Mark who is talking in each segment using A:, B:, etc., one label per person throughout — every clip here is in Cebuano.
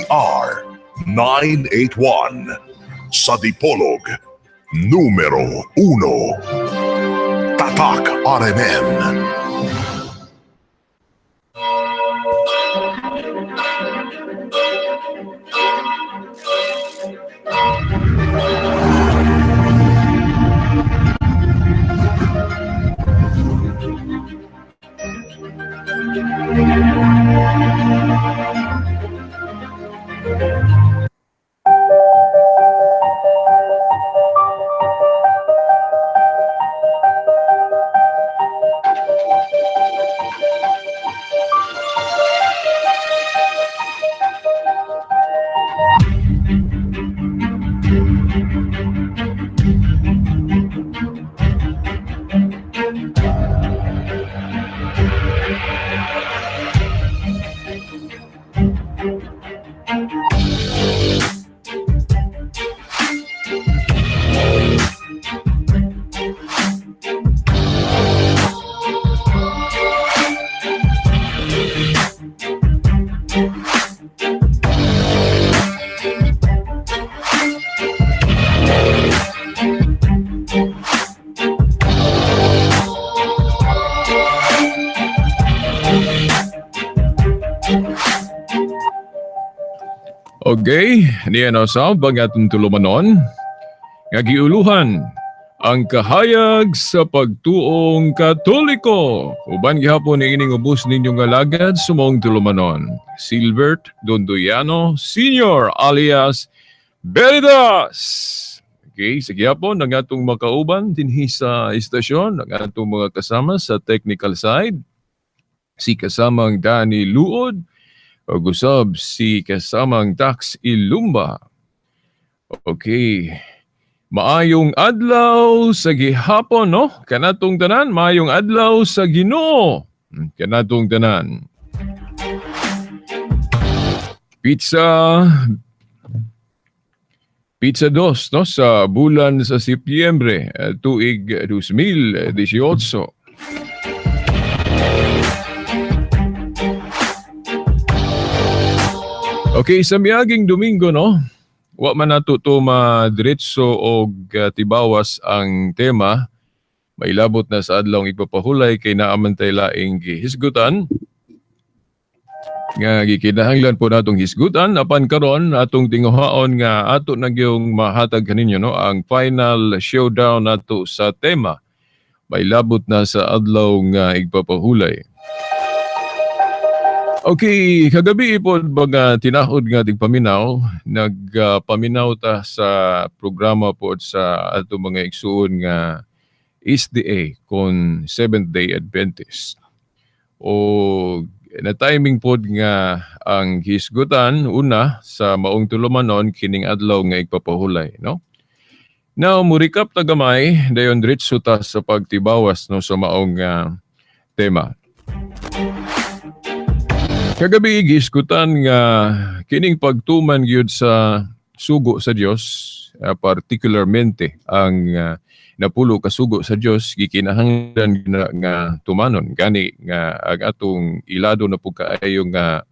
A: DZR 981 sa Dipolog, numero 1. Tatak RMN.
B: Okay, niya na sa ang atong tulumanon nga giuluhan ang kahayag sa pagtuong Katoliko. Uban gihapon ni ining ubos ninyong alagad sumong tulumanon. Silbert Dondoyano Sr. alias Veritas. Okay, sige hapon ang atong makauban dinhi sa istasyon, ang atong mga kasama sa technical side, si kasamang Danny Luod, ug usab si kasamang Dax Ilumba. Okay. Maayong adlaw sa gihapon, no? Kanatong tanan, maayong adlaw sa Ginoo. Kanatong tanan. Pizza Pizza dos, no? Sa bulan sa Setyembre, tuig 2018. Okay, sa miaging Domingo, no? Wa man nato to madiretso og tibawas ang tema. Mailabot na sa adlawng ipapahulay kay naaman tay laing gihisgutan. Nga gikinahanglan po natong hisgutan apan karon atong tinguhaon nga ato na gyung mahatag kaninyo, no, ang final showdown nato sa tema. Mailabot na sa adlaw nga igpapahulay. Okay, kagabi po baga tinahod nga ating paminaw, nagpaminaw ta sa programa po sa ato mga igsuon nga SDA kon Seventh Day Adventist. O na timing pod nga ang hisgutan una sa maong tulumanon kining adlaw nga igpapahulay, no? Now mo-recap ta gamay dayon diretso ta sa pagtibawas, no, sa maong tema. Kagabi giskutan nga kining pagtuman gyud sa sugo sa Dios, particularmente ang napulo ka sugo sa Dios gikinahanglan na nga tumanon gani nga ang atong ilado na pud kaayo nga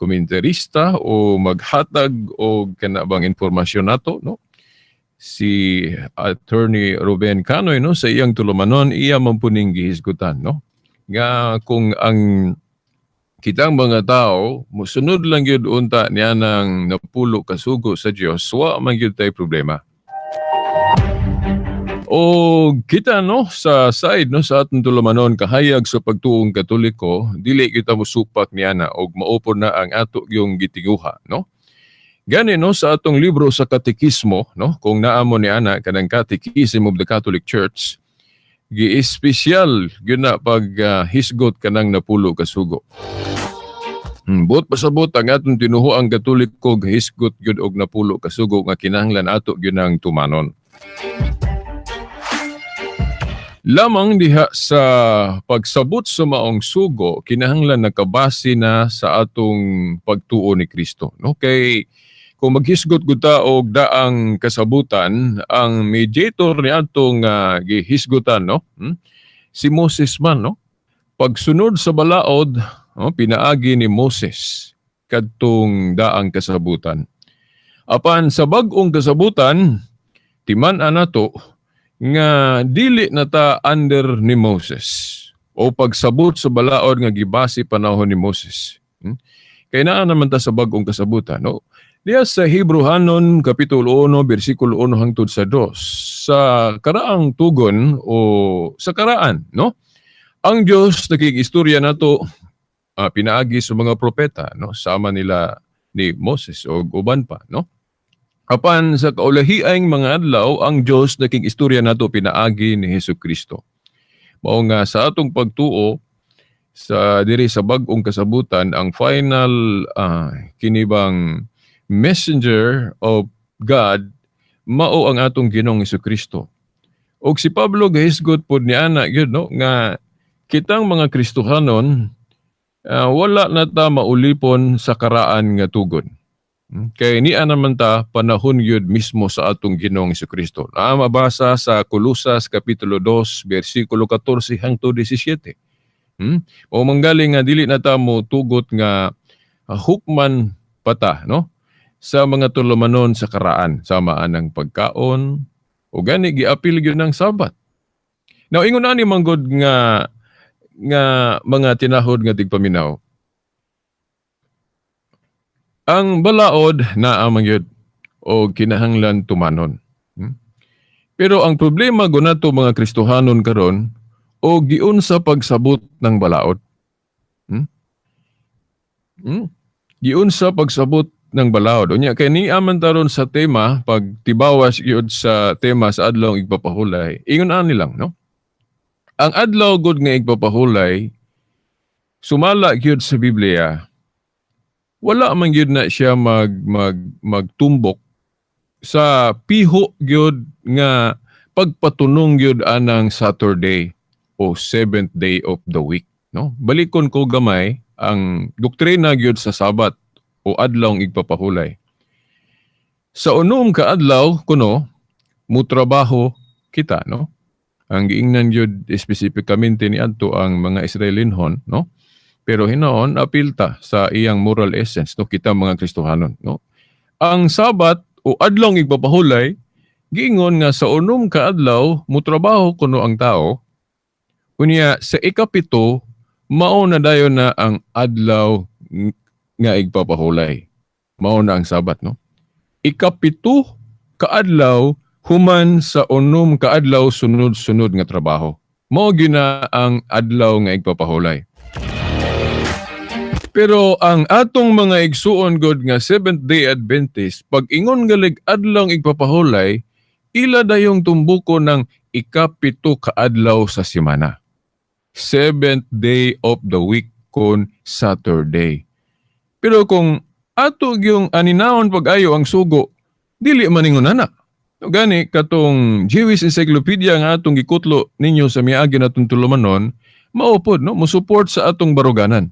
B: komentarista o maghatag og kana bang impormasyon nato, no, si Attorney Ruben Canoy, no, sa iyang tulumanon iya man puning gihisgutan, no, nga kung ang kitang mga tao musunod lang gyud unta niya nang napulo ka sugo sa Dios, wa man gyud tay problema. O kita, no, sa side, no, sa atong tulumanon kahayag sa pagtuong Katoliko, dili kita mosupak niya na og maupod na ang ato yung gitinguha, no. Gani, no, sa atong libro sa katekismo, no, kung naamo ni ana kanang Catechism of the Catholic Church, gi-espesyal gyud na pag hisgot kanang napulo ka sugo. Buot pasabot ang atong tinuhuang Katoliko hisgot gyud og napulo ka sugo nga kinahanglan ato gyud ang tumanon. Lamang diha sa pagsabot sa maong sugo kinahanglan nakabase na sa atong pagtuo ni Kristo, no? Kay kung maghisgot gud ta og daang kasabutan, ang mediator ni atong gihisgutan, no? Si Moses man, no? Pagsunod sa balaod, no, pinaagi ni Moses. Kadtong daang kasabutan. Apan sa bag-ong kasabutan, timan-an nato nga dili na ta under ni Moses o pagsabot sa balaod nga gibase panahon ni Moses. Kay naa naman ta sa bag-ong kasabutan, no? Diya sa Hebrehanon kapitulo 1 bersikulo 1 hangtod sa 2, sa karaang tugon o sa karaan, no? Ang Dios nakig-istorya nato pinaagi sa mga propeta, no? Sama nila ni Moses o uban pa, no? Apan sa kaulahiang mga adlaw, ang Dios nakig-istorya nato pinaagi ni Hesus Kristo. Mao nga sa atong pagtuo sa diri sa bag-ong kasabutan, ang final kinibang messenger of God mao ang atong Ginoong Kristo. Og si Pablo gahisgot pod ni ana gyud, no, nga kitang mga Kristohanon wala na ta maulipon sa karaan nga tugon. Kay niya naman ta panahon gyud mismo sa atong Ginoong Kristo. Na mabasa sa Kolosas kapitulo 2 bersikulo 14 hangtod 17. O manggaling nga dili na ta mo tugot nga hukman pata, no, sa mga tulumanon sa karaan sama anang pagkaon o gani giapil gyud ng Sabat. Now ingon ani manggod nga nga mga tinahod nga tigpaminaw. Ang balaod naa man gyud o kinahanglan tumanon. Pero ang problema gunato mga Kristohanon karon o giunsa pagsabot ng balaod. Giunsa pagsabot ng balaod. Unya kay ni aman taron sa tema pag tibawas gyud sa tema sa adlaw igpapahulay. Ingon ani lang, no? Ang adlaw gud nga igpapahulay sumala gyud sa Biblia. Wala man gyud na siya mag mag magtumbok sa piho gyud nga pagpatunong gyud anang Saturday o seventh day of the week, no? Balikon ko gamay ang doktrina gyud sa Sabat o adlaw igpapahulay. Sa unom ka adlaw kuno mutrabaho kita, no? Ang giingnan gyud espesipikamente ni adto ang mga Israelinhon, no? Pero hinoon apil ta sa iyang moral essence, no, kita mga Kristohanon, no? Ang Sabat o adlaw igpapahulay giingon nga sa unom ka adlaw mutrabaho kuno ang tao. Unya sa ikapito mao na dayon na ang adlaw nga igpapahulay. Mao na ang Sabat, no? Ikapito kaadlaw human sa unom kaadlaw sunod-sunod nga trabaho. Mao gyud na ang adlaw nga igpapahulay. Pero ang atong mga igsuon god nga Seventh Day Adventist, pag ingon galig adlaw igpapahulay, ila dayong tumbuko ng ikapito kaadlaw sa semana. Seventh day of the week kon Saturday. Pero kung ato gyung aninahon pag-ayo ang sugo, dili man ingon ana. Gani katong Jewish Encyclopedia nga atong gikutlo ninyo sa miagi natong tulumanon, mao pod, no, mo support sa atong baruganan.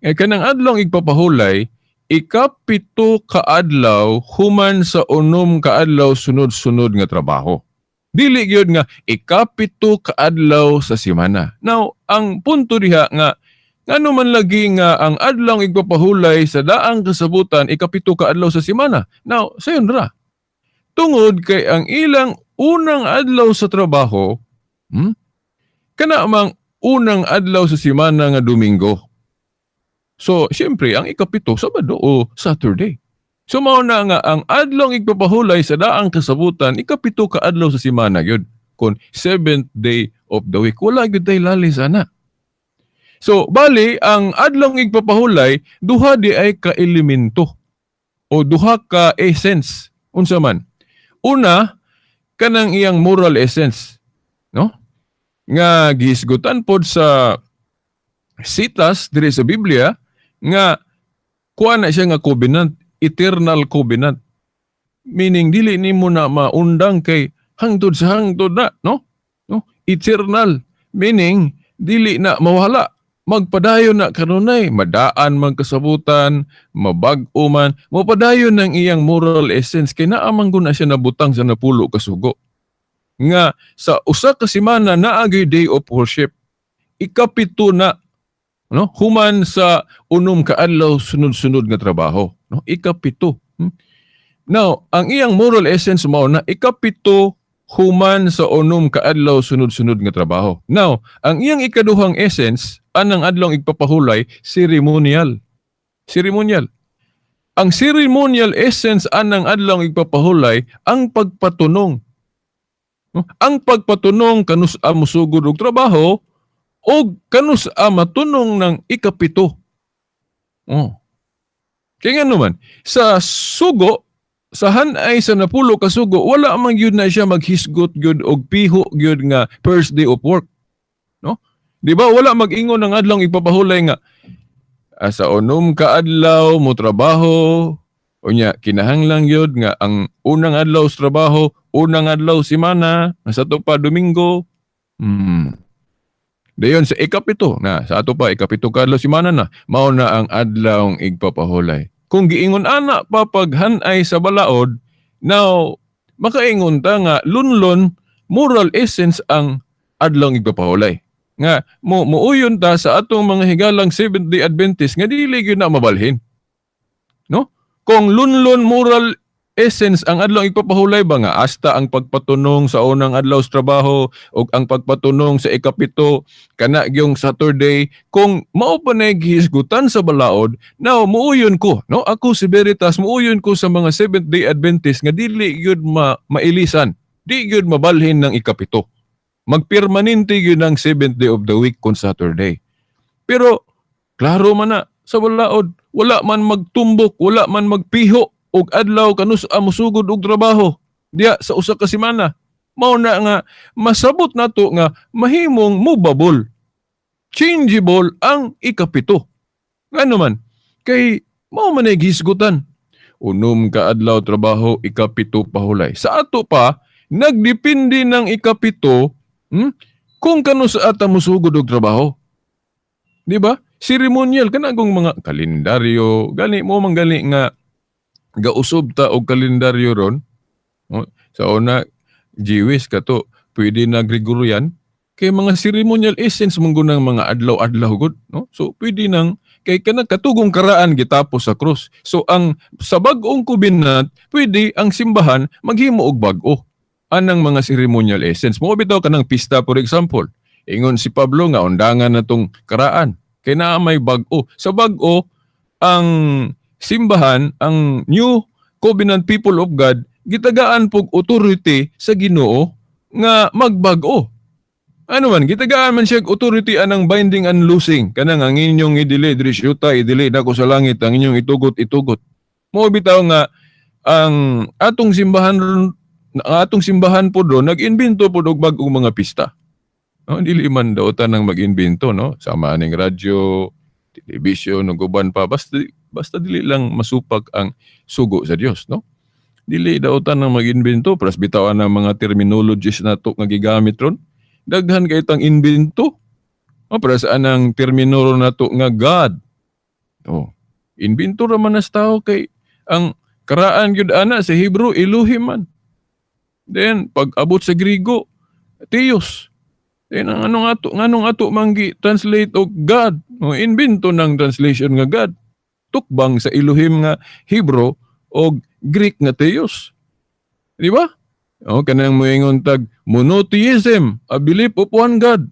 B: Nga kanang adlaw igpapahulay, ikapito kaadlaw human sa unom kaadlaw sunod-sunod nga trabaho. Dili gyud nga ikapito kaadlaw sa semana. Now, ang punto diha nga ngano man lagi nga ang adlaw igpapahulay sa daang kasabutan ikapito kaadlaw sa semana. Now, sayon ra. Tungod kay ang ilang unang adlaw sa trabaho, kana mang unang adlaw sa semana nga Domingo. So, siyempre, ang ikapito, Sabado o Saturday. So, mao na nga ang adlaw igpapahulay sa daang kasabutan, ikapito ka adlaw sa semana gyud. Kon seventh day of the week, wala gyud tay lali sana. So, bali, ang adlaw igpapahulay, duha di ay ka elemento o duha ka essence. Unsa man? Una, kanang iyang moral essence, no? Nga gihisgutan pod sa sitas diri sa Biblia nga kuha na siya nga covenant, eternal covenant. Meaning dili nimo na maundang kay hangtod sa hangtod na, no? No? Eternal meaning dili na mawala. Magpadayon na kanunay, madaan man kasabutan, mabag-o man, mapadayon ng iyang moral essence kay naa man gud na siya nabutang sa napulo ka sugo. Nga sa usa ka semana naa gyud day of worship. Ikapito na. no, human sa 6 ka adlaw sunod-sunod nga trabaho, no, ikapito. Now, ang iyang moral essence mao na ikapito human sa 6 ka adlaw sunod-sunod nga trabaho. Now, ang iyang ikaduhang essence anang adlong igpapahulay, ceremonial. Ceremonial. Ang ceremonial essence anang adlong igpapahulay, ang pagpatunong. No? Ang pagpatunong kanus-a mosugod og trabaho o kanus-a matunong ng ikapito. Oh. Kaya nga naman, sa sugo, sa hanay sa 10 ka sugo, wala man gyud na siya maghisgot gyud og piho gyud nga first day of work. No? Di ba? Wala mag-ingon ng adlong ipapahulay nga sa 6 ka adlaw mo trabaho, unya kinahanglan gyud nga ang unang adlaw sa trabaho, unang adlaw semana, sa ato pa Domingo. Dayon sa 7 na, sa ato pa 7 ka adlaw semana na, mao na ang adlawng igpapahulay. Kung giingon ana pa paghanay sa balaod, now makaingon ta nga lunlon moral essence ang adlawng igpapahulay. Nga mo muuyon ta sa atong mga higalang Seventh-day Adventist nga dili gyud na mabalhin. No? Kung lunlon moral essence ang adlaw igpapahulay ba nga hasta ang pagpatunong sa unang adlaw sa trabaho o ang pagpatunong sa 7 kana gyung Saturday, kung mao pa na gihisgutan sa balaod, now muuyon ko, no, ako si Veritas, muuyon ko sa mga Seventh-day Adventist nga dili gyud mailisan, di gyud mabalhin ng 7. Magpermanente gyud ang seventh day of the week kung Saturday. Pero klaro man na sa balaod, wala man magtumbok, wala man magpiho og adlaw kanus-a mosugod og trabaho diya sa usa ka semana. Mao na nga masabot nato nga mahimong movable, changeable ang 7. Ngano man kay mao man ay gihisgutan. 6 ka adlaw trabaho, 7 pahulay. Sa ato pa nagdepende ng 7, kung kanus-a ta mosugod og trabaho. Di ba? Ceremonial kanagong mga kalendaryo, gani mo man gani nga gausab ta og kalendaryo ron. Oh, sa una Jewish kato, pwede na Gregorian kay mga ceremonial essence mong gunang mga adlaw-adlaw gud, no? So pwede nang kay kana katugong karaan gitapos sa krus. So ang sa bag-ong covenant, pwede ang simbahan maghimo og bag-o anang mga ceremonial essence. Mo bitaw kanang pista, for example. Ingon si Pablo nga undangan na tong karaan kay naa may bag-o. Sa bag-o ang simbahan, ang New Covenant People of God, gitagaan pog authority sa Ginoo nga magbag-o. Ano man, gitagaan man siya authority anang binding and loosing. Kanang ang inyong idili diri sa yuta, idili nako sa langit, ang inyong itugot, itugot. Mao bitaw nga ang atong simbahan ron, ang atong simbahan po doon nag-imbento po og bag-ong mga pista. No, dili man daw tanang mag-imbento, no? Sama aning radyo, television, ug uban pa, basta basta dili lang masupak ang sugo sa Dios, no? Dili daw tanang mag-imbento, pras bitawan ang mga terminologies nato nga gigamit ron. Daghan kay tang imbento. O, para sa anang termino nato nga God. Oh, imbento ra man nas tao kay ang karaan gyud ana sa Hebrew Elohim man. Then pag abot sa Griego, Theos. Then ang anong ato, nganong ato manggi translate og God? O, imbento ng translation nga God. Tukbang sa Elohim nga Hebrew og Greek nga Theos. Di ba? O, kanang moingon tag monotheism, a belief of one God.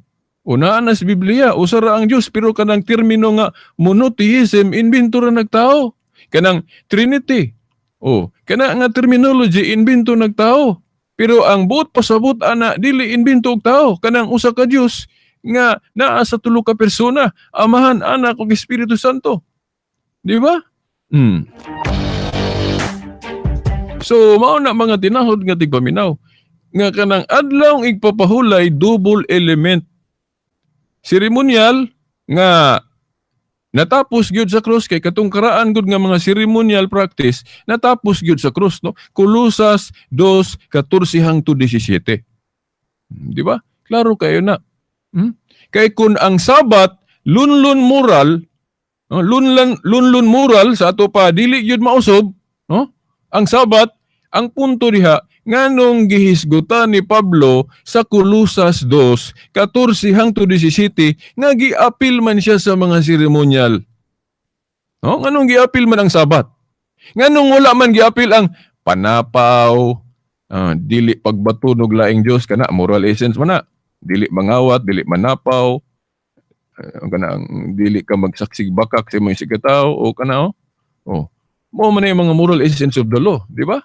B: Unaan na sa Biblia, usa ra ang Dios, pero kanang termino nga monotheism invento ra nagtao. Kanang Trinity. O, kana nga terminology invento nagtao. Pero ang buot pasabot ana dili invento og tao, kanang usa ka Dios nga naa sa tulo ka persona, Amahan, Anak ug Espiritu Santo. Di ba? So mao na mga tinahod nga tigpaminaw nga kanang adlaw igpapahulay double element. Seremonial nga natapos gyud sa krus kay katong karaan gud nga mga ceremonial practice natapos gyud sa krus, no? Colosas 2:14 hangtod 17. Di ba? Klaro kayo na. Kay kun ang Sabat lunlun moral, no? Lunlan lunlun moral sa ato pa dili gyud mausog, no? Ang Sabat, ang punto diha Nganong gihisgutan ni Pablo sa Kolosas 2:14 hangtod 17 nga giapil man siya sa mga seremonyal? No? Nganong giapil man ang Sabat? Nganong wala man giapil ang panapaw, dili pagbato og laing Dios, kana moral essence man na. Dili mangawat, dili manapaw, kana dili ka magsaksig bakak sa imong isigkatawo o kana, oh. Oh. Mao man yung mga moral essence of the law, di ba?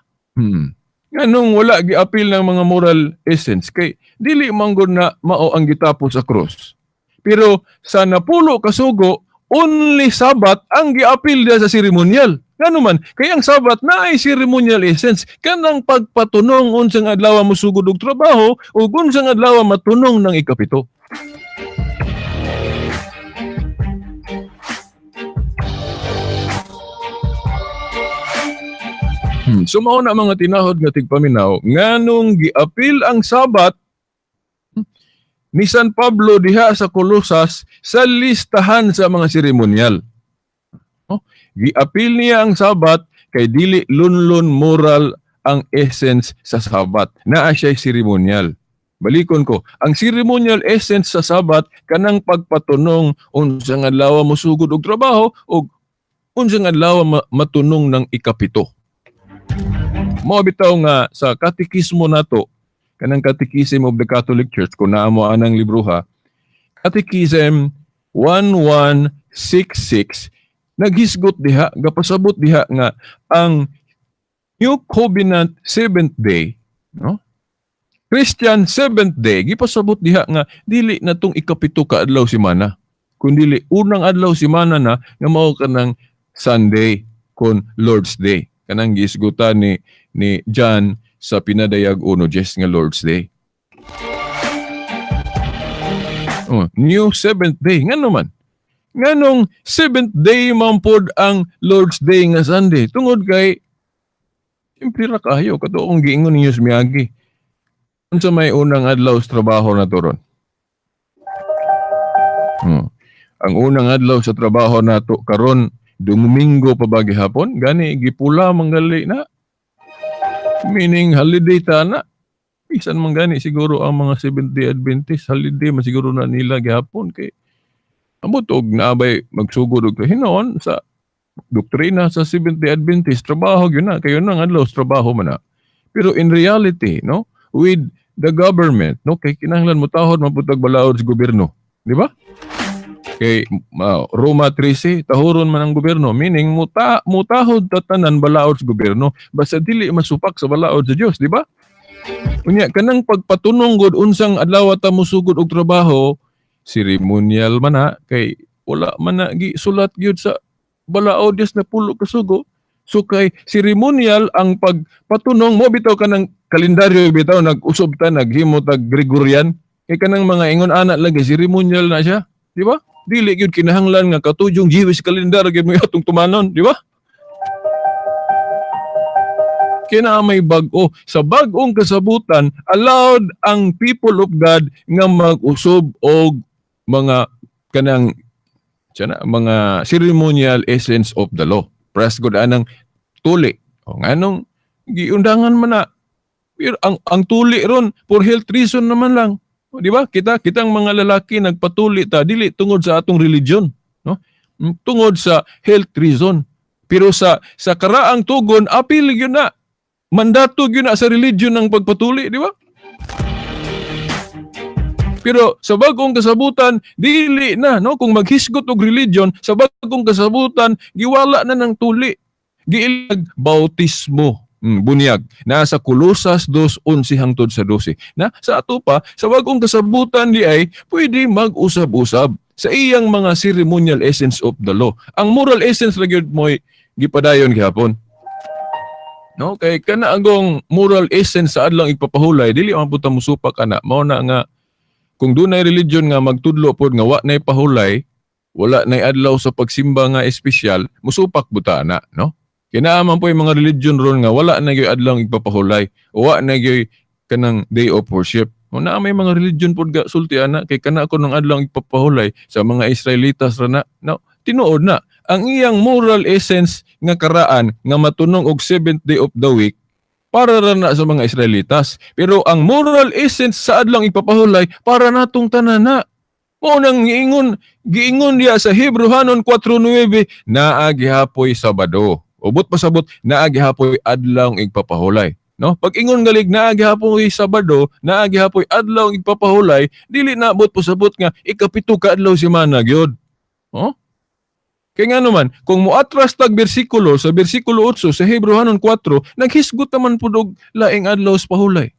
B: Nganong wala giapil ng mga moral essence kay dili man gud na mao ang gitapos sa cross. Pero sa napulo kasugo, only Sabat ang giapil diya sa seremonyal. Ngano man, kay ang Sabat na ay ceremonial essence kanang pagpatunong unsang adlaw mosugod og trabaho ug unsang adlaw matunong ng ikapito. So mao na mga tinahod nga tigpaminaw, nganong giapil ang Sabat ni San Pablo diha sa Kolosas sa listahan sa mga seremonyal. Oh, giapil niya ang Sabat kay dili lunlun moral ang essence sa Sabat. Naa siya'y seremonyal. Balikon ko, ang ceremonial essence sa Sabat kanang pagpatunong unsang adlaw mosugod og trabaho ug unsang adlaw matunong ng ikapito. Mao bitaw nga sa katekismo nato, kanang Catechism of the Catholic Church, kung naa mo anang libroha, Catechism 1166, naghisgot diha, gapasabot diha nga ang New Covenant Seventh Day, no? Christian Seventh Day, gipasabot diha nga dili na tong ikapito ka adlaw semana, kundi unang adlaw semana na nga mao kanang Sunday kon Lord's Day. Kanang gihisgutan ni John sa pinadayag 1:10 nga Lord's Day. Oh, New Seventh Day. Ngano man? Nganong seventh day man pod ang Lord's Day nga Sunday? Tungod kay simple ra kayo kato akong giingon ninyo sa miagi. Unsa may unang adlaw sa trabaho na to ron? Ang unang adlaw sa trabaho nato karon Domingo pa ba gihapon? Gani gipula manggali na. Meaning holiday ta na. Bisan man gani siguro ang mga Seventh-day Adventist, holiday man siguro na nila gihapon kay ambot og naabay magsugod og hinoon sa doktrina sa Seventh-day Adventist, trabaho gyud na kayo nang adlaw sa trabaho man na. Pero in reality, no, with the government, no, kay kinahanglan mo tahod man pud tag balaod sa gobyerno, di ba? Kay Roma 13, tahuron man ang gobyerno, meaning mutahod tatanan balaod sa gobyerno basta dili masupak sa balaod sa Dios, di ba? Unya kanang pagpatunong gud unsang adlaw ta mosugod og trabaho, seremonial man na kay wala man na gisulat gyud sa balaod Dios na pulo ka sugo. So kay seremonial ang pagpatunong mo bitaw kanang kalendaryo bitaw nag-usob ta naghimo tag Gregorian kay kanang mga ingon ana lagi seremonial na siya, di ba? Dili gyud kinahanglan nga katujong Jewish calendar gyud mo atong tumanon, di ba? Kina may bag-o. Sa bag-ong kasabutan, allowed ang people of God nga mag-usob og mga kanang tiyan na, mga ceremonial essence of the law. Praise God anang tuli. O nganong giundangan man na. Pero ang tuli ron for health reason naman lang. O, di ba? Kitang mga lalaki nagpatuli ta dili tungod sa atong religion, no? Tungod sa health reason. Pero sa karaang tugon apil gyud na. Mandato gyud na sa religion ang pagpatuli, di ba? Pero sa bagong kasabutan dili na, no? Kung maghisgot og religion sa bagong kasabutan giwala na ng tuli. Giilag bautismo. Bunyag. Nasa Kolosas 2:11 hangtod sa 12. Na sa ato pa, sa bagong kasabutan di ay pwede mag-usab-usab sa iyang mga ceremonial essence of the law. Ang moral essence ra gyud mo'y gipadayon gihapon. No, kay kana agong moral essence sa adlong igpapahulay dili man pud ta mosupak ana. Mao na nga kung dunay religion nga magtudlo pod nga wa nay pahulay, wala nay adlaw sa pagsimba nga espesyal, musupak buta ana, no? Kinaa man po yung mga religion ron nga wala na gyud adlaw igpapahulay, wa na gyud kanang day of worship. O naa may mga religion pod ga sulti ana kay kana ko ng adlaw igpapahulay sa mga Israelitas ra na. No, tinuod na ang iyang moral essence nga karaan nga matunong og seventh day of the week Para ra na sa mga Israelitas. Pero ang moral essence sa adlawng igpapahulay, para natong tanan na. Mao nang giingon diya sa Hebreohanon 4:9, naa gihapoy Sabado. Ubot pasabot, naa gihapoy adlawng igpapahulay. No? Pag ingon galig naa gihapoy Sabado, naa gihapoy adlawng igpapahulay, dili na abot pasabot nga ikapito ka adlaw semana gyud. Oh? Kay nga naman, kung muatras tag bersikulo sa bersikulo 8 sa Hebreohanon 4, naghisgot naman pud og laing adlaw sa pahulay.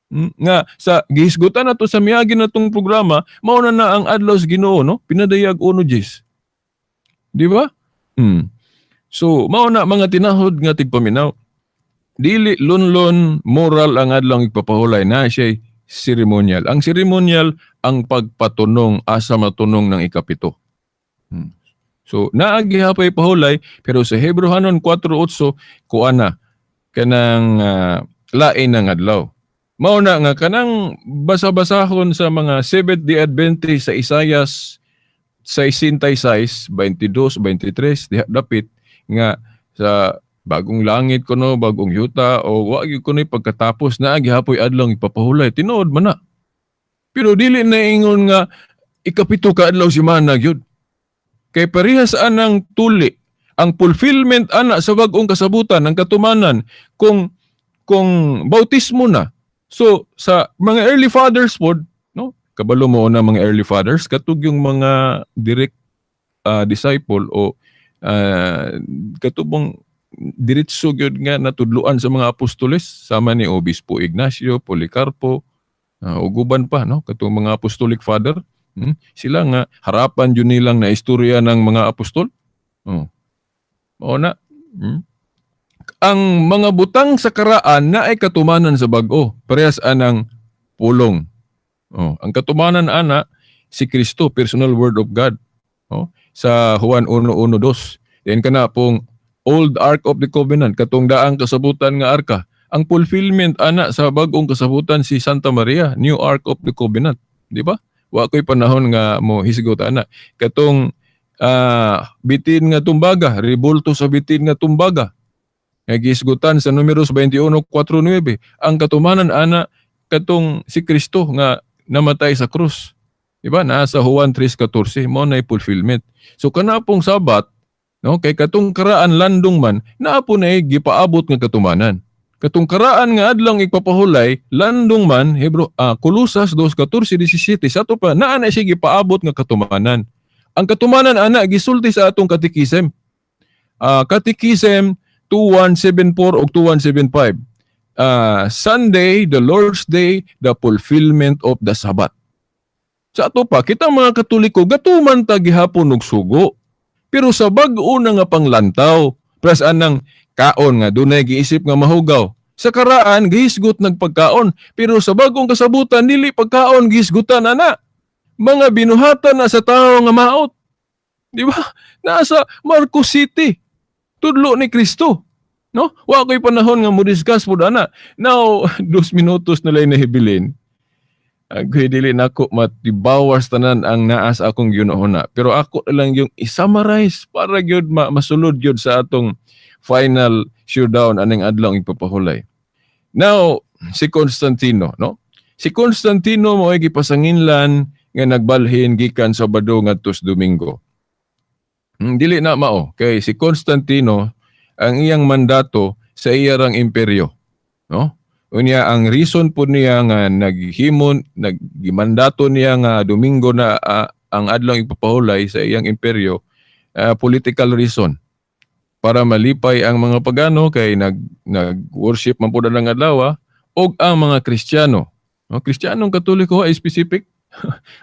B: Nga sa gihisgutan nato sa miagi natong programa, mao na na ang adlaw sa Ginoo, no? Pinadayag 1:10. Di ba? So, mao na, mga tinahod nga tigpaminaw. Dili lunlon moral ang adlaw igpapahulay na siya ceremonial. Ang ceremonial ang pagpatunong asa matunong ng ikapito. So, naa gihapoy pahulay, pero sa Hebreohanon 4:8 kuan na kanang lain ng adlaw. Mao na nga kanang basa-basahon sa mga Seventh Day Adventist sa Isayas 66, 22, 23 diha dapit nga sa bagong langit kuno, bagong yuta o wa gyud kuno pagkatapos na gihapoy adlaw ipapahulay, tinuod man na. Pero dili na ingon nga ikapito ka adlaw semana gyud. Kay parehas anang tuli ang fulfillment ana sa bag-ong kasabutan, ang katumanan kung bautismo na. So sa mga early fathers pod, no? Kabalo mo na mga early fathers katug yung mga direct disciple o katubong diretso gyud nga natudloan sa mga apostoles sama ni Obispo Ignacio, Policarpo, ug uban pa, no, katong mga apostolic father. Sila nga harapan jud nilang na istorya ng mga apostol. Oh. Mao na. Ang mga butang sa karaan na ay katumanan sa bag-o. Parehas anang pulong. Oh, ang katumanan ana si Kristo, personal word of God. Oh, sa Juan 1:1-2. Then kana pong Old Ark of the Covenant, katong daang kasabutan nga arka. Ang fulfillment ana sa bag-ong kasabutan si Santa Maria, New Ark of the Covenant, di ba? Wa ko'y panahon nga mo hisgot ana. Katong bitin nga tumbaga, rebulto sa bitin nga tumbaga. Nga gihisgutan sa Numeros 21:4-9. Ang katumanan ana katong si Kristo nga namatay sa krus. Di ba? Naa sa Juan 3:14 mo na fulfillment. So kana pong Sabat, no, kay katong karaan landong man, naa po na gipaabot nga katumanan. Katong karaan nga adlawng igpapahulay, landong man, Hebro Kolosas 2:14-17, sa ato pa naa na siya gipaabot nga katumanan. Ang katumanan ana gisulti sa atong katekism. Catechism 2174 ug 2175. Sunday, the Lord's Day, the fulfillment of the Sabbath. Sa ato pa, kita mga Katoliko, gatuman ta gihapon og sugo. Pero sa bag-o na nga panglantaw, pras anang kaon nga dunay giisip nga mahugaw. Sa karaan, gihisgot nagpagkaon. Pero sa bagong kasabutan, dili pagkaon, gihisgutan ana. Mga binuhatan na sa tao nga maot. Di ba? Nasa Marcos City. Tudlo ni Kristo. No? Wa ko'y panahon nga mo discuss po ana. Now, 2 minutos na lang nahibilin. Agoy, dili nako matibawas tanan ang naa sa akong giunahuna. Pero ako na lang yung i-summarize para gyud masulod gyud sa atong final showdown aning adlaw ipapahulay. Now, si Constantino, no? Si Constantino mo ay gipasanginlan nga nagbalhin gikan Sabado ngadto sa Domingo. Dili na mao kay si Constantino, ang iyang mandato sa iyang imperyo, no? Unya ang reason po niya nga naghimon naggimandato niya nga Domingo na ang adlaw ipapahulay sa iyang imperyo, political reason para malipay ang mga pagano kay nag worship man pud ang adlaw og ang mga Kristiyano. No, Kristiyanong Katoliko ay specific.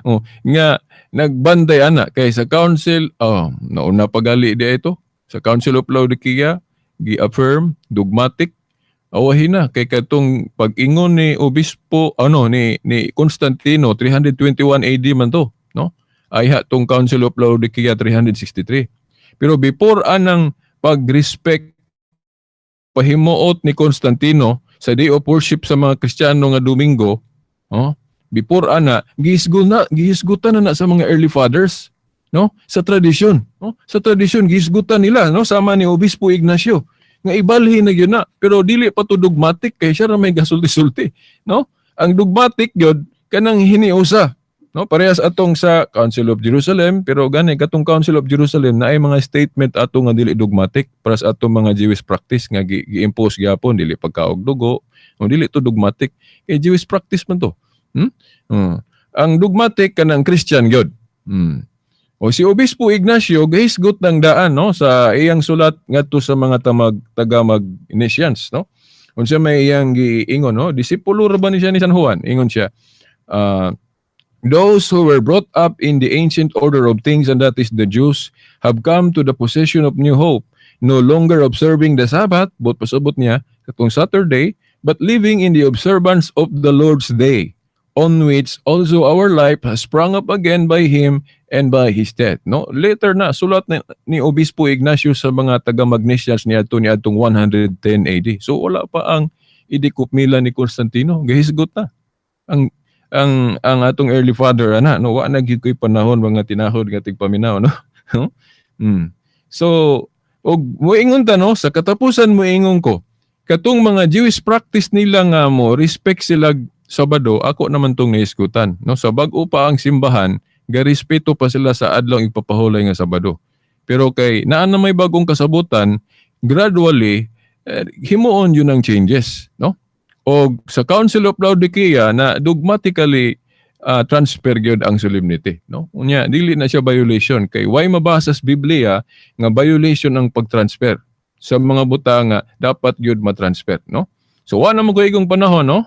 B: Oh, nga nagbantay ana kay sa council, oh, nauna pagali di ito sa Council of Laodicea, gi-affirm dogmatic. Awahin na kay katong pag-ingon ni obispo ano ni Constantino, 321 AD man to, no? Ay tong Council of Laodicea 363. Pero before anang pag-respect pahimuot ni Constantino sa day of worship sa mga Kristiyano nga Domingo, oh, before ana gihisgutan na, na sa mga early fathers, no? Sa tradisyon, no? Sa tradisyon gihisgutan nila, no? Sama ni Obispo Ignacio. Nga ibalhin na gyud na, pero dili pa to dogmatic kay siya ra may gasulti-sulti, no? Ang dogmatic gyud kanang hiniusa, no? Parehas atong sa Council of Jerusalem, pero gani katong Council of Jerusalem na ay mga statement ato nga dili dogmatic para sa atong mga Jewish practice nga gi-impose gyapon dili pagkaog dugo, no, dili to dogmatic kay Jewish practice man to. Hmm? Ang dogmatic kanang Christian gyud. O si Obispo Ignacio gahisgot ng daan, no, sa iyang sulat ngadto sa mga tamag taga Magnesians, no? Unsa may iyang giingon, no? Disipulo ra ba ni siya ni San Juan? Ingon siya, "Those who were brought up in the ancient order of things, and that is the Jews, have come to the possession of new hope, no longer observing the Sabbath," but pasabot niya katong Saturday, "but living in the observance of the Lord's Day, on which also our life has sprung up again by Him and by His death." No? Later na, sulat ni Obispo Ignacio sa mga taga-Magnesians niadto niadtong 110 AD. So wala pa ang Edict of Milan ni Constantino. Gahisgot na ang atong early father ana, no? Wa na gyud koy panahon mga tinahod nga tigpaminaw, no? So og moingon ta, no, sa katapusan moingon ko katong mga Jewish practice nila nga mo respect sila Sabado, ako naman tong nahisgutan, no? Sa bag-o pa ang simbahan, garespeto pa sila sa adlaw ipapahulay nga Sabado, pero kay naa na may bagong kasabutan, gradually himuon yun ang changes, no? O sa Council of Laodicea na dogmatically transfer gyud ang solemnity, no? Unya dili na siya violation kay why mabasa sa Biblia nga violation ang pag-transfer sa mga buta nga dapat gyud ma-transfer, no? So wa na mo igong panahon, no?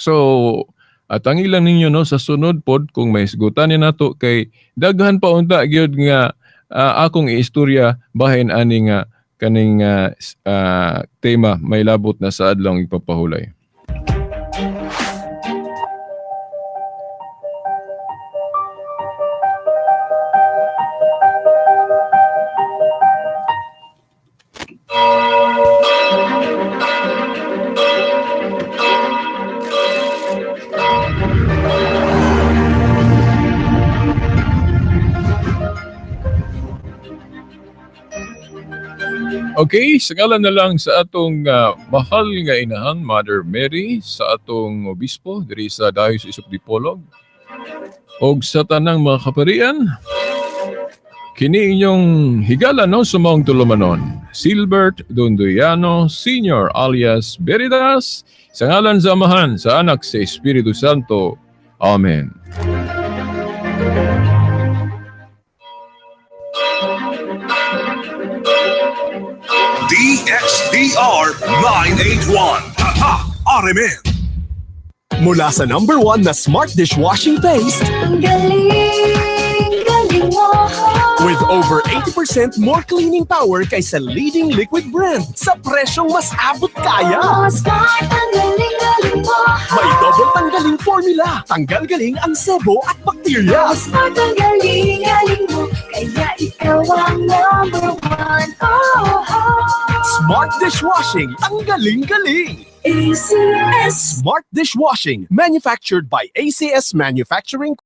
B: So at ang ilang ninyo, no, sa sunod pod kung may hisgutan ni nato kay daghan pa unta gyud nga akong iistorya bahin ani nga kaning tema may labot na sa adlong ipapahulay. Okay, sa ngalan na lang sa atong mahal nga inahan, Mother Mary, sa atong obispo diri sa Diocese of Dipolog, og sa tanang mga kaparian, kini inyong higala, no, sa maong tulumanon, Silbert Dondoyano Sr. alias Veritas, sa ngalan sa Amahan, sa Anak, sa Espiritu Santo. Amen.
A: DXDR 981. Tatak RMN.
C: Mula sa number 1 na smart dishwashing paste
D: Ang galing, galing mo.
C: With over 80% more cleaning power kaysa leading liquid brand sa presyong mas abot kaya.
D: Oh, smart, ang galing, galing mo.
C: May double tanggaling formula. Tanggal galing ang sebo at bakterya.
D: Oh, smart, ang galing, galing mo. Kaya ikaw ang number one. Oh.
C: Smart dishwashing. Tanggaling galing.
D: ACS.
C: Smart dishwashing. Manufactured by ACS Manufacturing.